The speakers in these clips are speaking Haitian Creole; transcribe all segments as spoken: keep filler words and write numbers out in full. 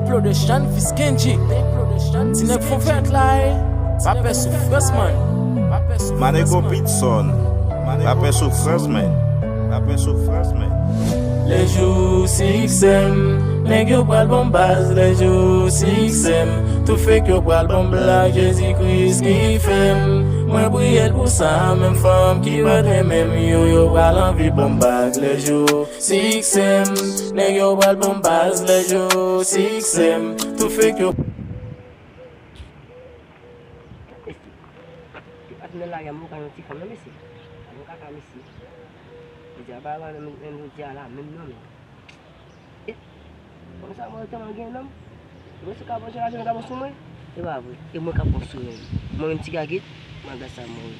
Production, Fils Kendrick. Ti nèg fon fèt la, eh. Pa pè soufrans, man. Pa pè soufrans, Manego man. Pitson. Pa pè soufrans, man. Pa pè soufrans, man. Lè jou siksè m, nèg yo pral ban m baz. Lè jou siksè m, tout fake yo pral ban m blag. Jezi Kris ki fè m, mwen priye l pou sa. Menm fanm ki pa t renmen m yo, yo pral anvi ban m bag. Lè jou siksè m, nèg yo pral ban m baz. Lè jou siksè m, tout fake yo. Mesye, depi m nan lari a, m ka yon ti fanm nan, mesye. Mwen kaka, mesye. Mesye, a pa menm, menm jodi a la, menm non, men. E, fanm sa, mwen tèlman gen nonm. Mwen sou ka pran sou lajan, ka pran sou mwen. E pa vre. E mwen ka pran sou mwen. Mwen menm ti gaget, mwen gad sa mwen.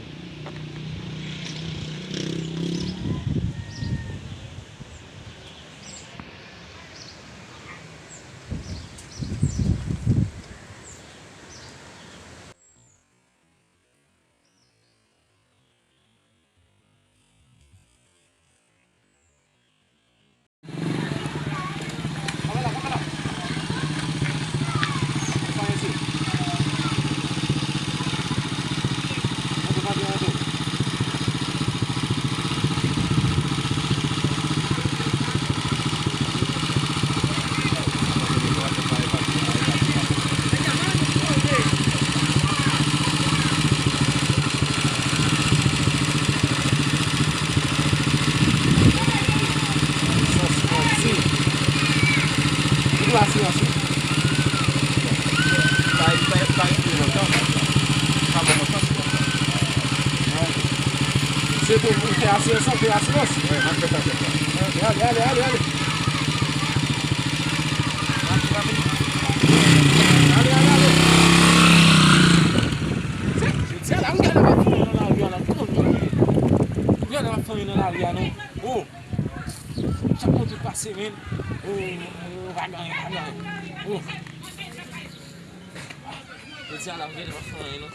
Se pou, pou fè asirans, fè asirans. Wi, m ap fè sa, fè sa. Ale, ale, ale, ale. Ale, ale, ale. Se, se, se la, m gade m ap fè nan lari a la. Gade m ap fè nan lari a, non. Oh. Chak kote w pase, men. Oh, oh, oh, pa gen anyen, pa gen anyen. Oh. Ah, jodi a la, m gade m ap fè anyen, non.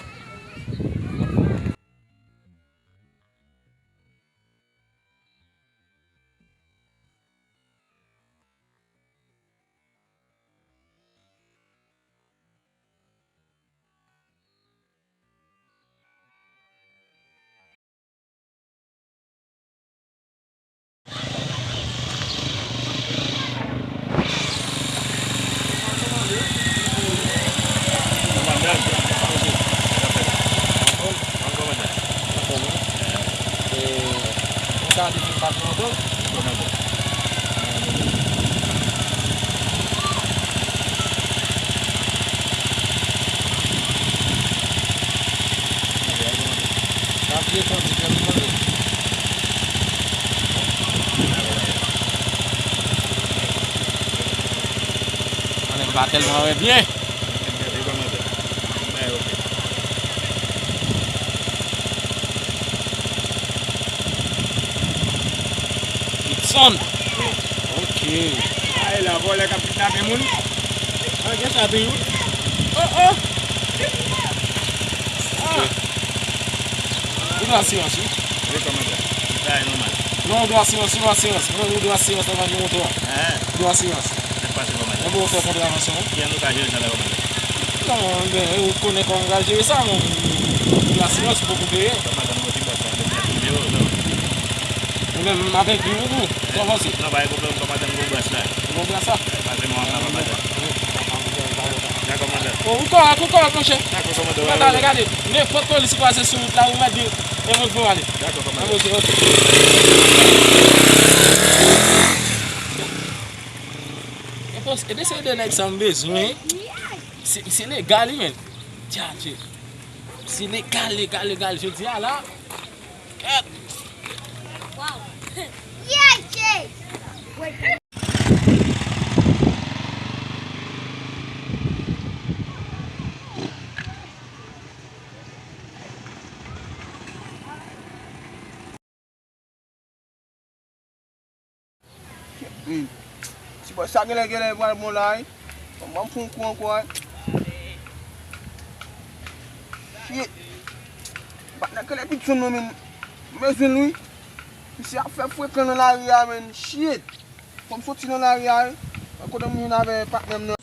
Ann, m pa tèlman wè byen. Pitson. Wi. Ok. Ay la, vòlè k ap kidnape moun. An, gen sa tou, wi. Oh, oh. Ah. Ou dwe asirans, wi. Wi, kòmandan. Sa e nòmal. Non, ou dwe asirans, ou dwe asirans. Non, ou dwe asirans anvan nou moto a. Hein? Ou dwe asirans. Sa k pase, kòmandan? Mwen pou fè kontravansyon, wi. Kijan nou ka jere sa la, kòmandan? Non, ben, ou konnen kòman m ka jere sa, mwen. Ou dwe asirans, ou poko peye. Kòmandan, mwen di bòs la, mwen di yo, non. Ou menm, m avèk li, ou, ou, sa w panse? Non, pa gen pwoblèm, kòmandan, m gon bras la. Ou gon bras la? Pase mwen anba, kòmandan. Dakò, kòmandan. Oh, ou kòrèk, ou kòrèk, monchè. Dakò, kòmandan. Gade, gade. Nenpòt polis kwaze sou wout la, ou mèt di, e mwen pou ale. Dakò, kòmandan. E pos-, e de se de nèg sa m bezwen. Se, se legal, wi, men. Tchatche. Se legal, legal, legal. Jodi a la. Kèt. Wow. Yeah, yeah. Ey, ti bòs sa genlè, genlè pral bon la, ey. Ban m pran yon kou ankò, ey. Shit. Patnè, kele Pitson non, men. M bezwen l, wi. Misye ap fè frekan nan lari a, men. Shit. Fò m soti nan lari a, ey. Kote m jwenn avè patnè m nan.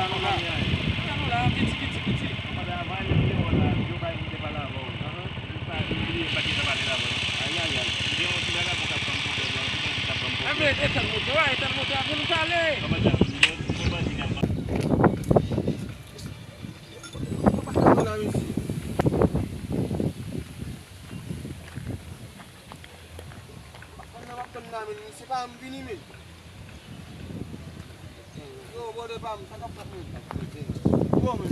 Gade nou la, piti, piti, piti. Kòmandan, avan lè m te wè w la, yo bay m te pale avè w. Ahan. Li pa, li bliye m pa t gentan pale l avè w. Ayayay. Gen yon ti vagabon k ap ban m pwoblèm la, yon ti bandi k ap ban m pwoblèm. Enben, etann moto a, etann moto a pou nou pale. Kòmandan, yon, yon bandi k ap ban m. Yo pa ka nan la, mesye. M ap tann nan, m ap tann nan, men misye pa janm vini, men. Yo, brother pa m, sa k ap fèt, men? Bon, men.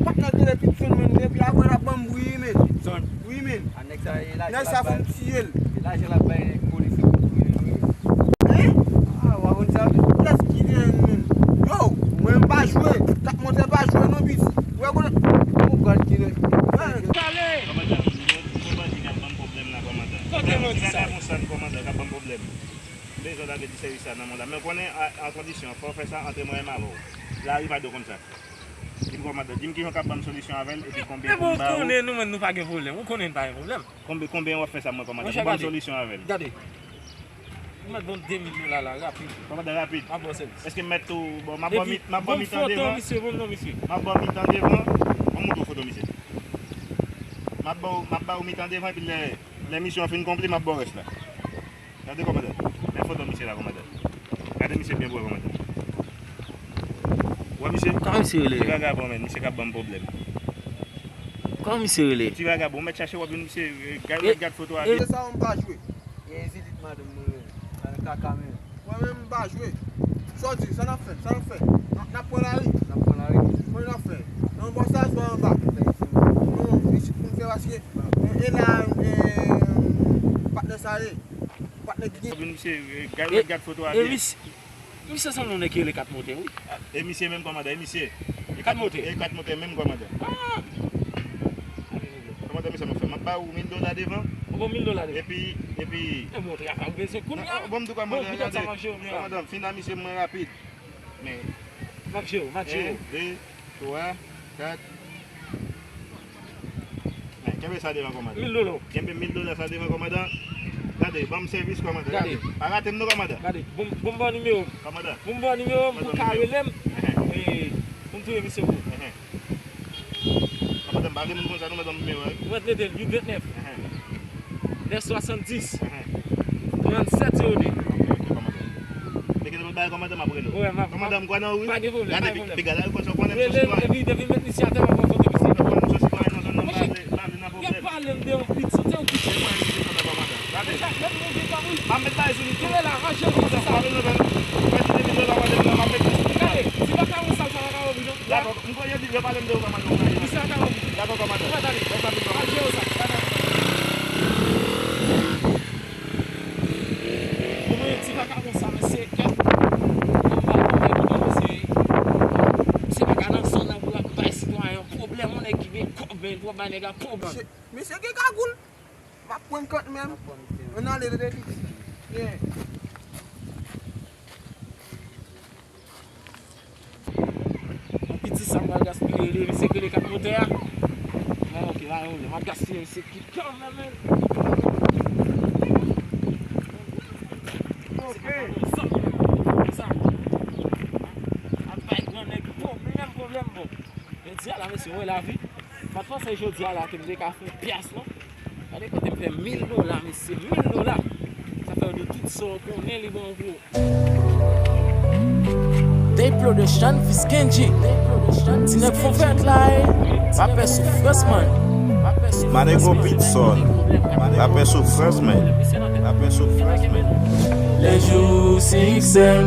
Patnè, tele pit zòn, men, depi apre l ap ban m bri, men. Zòn. Wi, men. A, nèg sa, e lajan l ap bay. Nèg sa fè m tiye l. E lajan l ap bay nèg polis yo pou touye nou, wi. Hein? A, w a konn sa, men. Lès ki gen, men. Yo, mwen m pa jwe. Kat montè pa jwe, non, piti. Ou wè kote. Ou pral ki nèg. Hein? Pale! Kòmandan, yon, yon bandi k ap ban m pwoblèm la, kòmandan. Kote nou di sa? Yon ti vagabon sal, kòmandan, k ap ban m pwoblèm. M bezwen lage ti sèvis sa nan men w la. Men w konnen, a, a kondisyon, fò w fè sa antre mwen menm avè w. Lari pa dwe konn sa. Di m, kòmandan, di m kijan w ka ban m solisyon avè l, epi konbyen pou m ba ou. Ou konnen nou menm nou pa gen pwoblèm. Ou konnen n pa gen pwoblèm. Konbyen, konbyen w ap fè sa mwen, kòmandan? Monchè, pou ban m solisyon avè l. Gade. Ou mèt ban m de mil dola la, rapid. Kòmandan, rapid. M ap ba w sèvis. Èske m mèt tou, bon, m ap ba w mi-, m ap ba w mitan devan. Epi, ban m foto misye, ban m non misye. M ap ba w mitan devan. Ban m montre w foto misye. M ap ba w, m ap ba w mitan devan, epi lè, lè misyon an fin konpli, m ap ba w rès la. Gade, kòmandan. Men foto misye la, kòmandan. Gade misye byen pou wè, kòmandan. Wè misye? Kòman misye rele? Ti vagabon, men, misye k ap ban m pwoblèm. Kòman misye rele? Ti vagabon, ou mèt chache w ap jwenn misye, eh, gad, gad foto a byen. E sa, m pa jwe. E ezilit madanm mwen, men. Sa nan kaka, men. Mwen menm, m pa jwe. Sa w di, sa n ap fè, sa n ap fè? N ap, n ap pran lari. N ap pran lari. Mwen, n ap fè. Nan bò sa, swa anba. Non, isit pou n fè paske, e, e la, e, patnè sa ye. Patnè ki gen. Misye, e, gad, gad foto a byen. E misye, misye sanble yon nèg ki rele Kat Motè, wi. E misye menm, kòmandan, e misye. Kat Motè. E Kat Motè menm, kòmandan. Ah! Kòmandan, misye, m ap fè, m ap ba ou mil dola devan. Ou ban mil dola devan. Epi, epi. E montre a pa ou bezwen kounye a. Bon, m di w, kòmandan, gade. Kòmandan, m fin a misye mwen rapid. Men. M ap jere w, m ap jere w. En, de, twa, kat. Men, kenbe sa devan, kòmandan. Mil dola. Kenbe mil dola sa devan, kòmandan. Gade, ban m sèvis, kòmandan. Gade. Gade. Pa rate m non, kòmandan. Gade, bon, bon, ban nimewo m. Kòmandan. Bon, ban nimewo m pou w ka rele m. Ehe. E, pou m touye misye pou ou. Ehe. Kòmandan, m pa vle moun konn sa non, men ban m nimewo a, wi. Ou mèt mete l, uit vennèf. Ehe. Nèf swasanndis. Ehe. Trannsèt zewo de. Ok, ok, kòmandan. Mete l pou bay kòmandan, m ap rele w. Wi, m ap, kòmandan, m kwè nan ou, wi. Pa gen pwoblèm, pa gen pwoblèm. Gade, gade, kòmandan, ou konn sa w konnen, m se yon sitwayen nan zòn nan, m pa vle, m pa vle nan pwoblèm. Yo pale m de yon pit, sou te yon pit. Gade. M ap met bagay sou li tou. Kenbe la, ranje w, sa. M ap met bagay sou li tou. Gade, ti vagabon sa, sa vagabon, non. Dakò, m kwè yo di, yo pale m de ou kòmandan, ou ka ye. Misye a ka wè. Dakò, kòmandan. Ou pa tande. Ranje w sa. Ou mwen ti vagabon sa, men se kèt. Kòm pa konnen pou mwen, se, se pa ka nan zòn nan pou ap bay sitwayen pwoblèm, yon nèg ki gen kòb, men pou ap bay nèg la pwoblèm. Mesye gen kagoul. M ap pran kant menm. Ann ale, tande piti. Yeah. Yon piti sa m pral gaspiye li, misye k rele Kat Motè a. Bon, ok, pa gen pwoblèm. M ap gaspiye misye kit kanmenm, men. Ok. Sa. Ap bay gran nèg pwoblèm, pwoblèm, bon. Jodi a la, mesye, wè lavi. M pa t panse jodi a la ke m te ka fè yon pyas, non. Gade kote m fè mil dola, mesye, mil dola. Sa fè w di tout sa w konnen li bon pou ou. Day Production, Fils Kendji. Ti nèg fon vèt la, eh. Pa pè soufrans, man. Manego Beat Sound. Pa pè soufrans, man. Pa pè soufrans, man. Lè jou siksè m,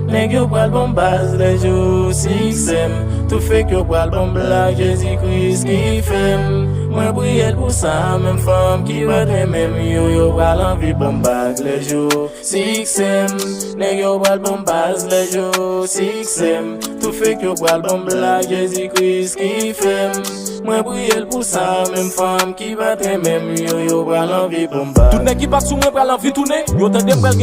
nèg yo pral ban m baz. Lè jou siksè m, tout fake yo pral ban m blag. Jezi Kris ki fè m, mwen priye l pou sa. Menm fanm ki pa t renmen m yo, yo pral anvi ban m bag. Lè jou siksè m, nèg yo pral ban m baz. Lè jou siksè m, tout fake yo pral ban m blag. Jezi Kris ki fè m, mwen priye l pou sa. Menm fanm ki pa t renmen m yo, yo pral anvi ban m bag. Tout nèg ki pa sou mwen pral anvi tounen. Yo tande m pral gen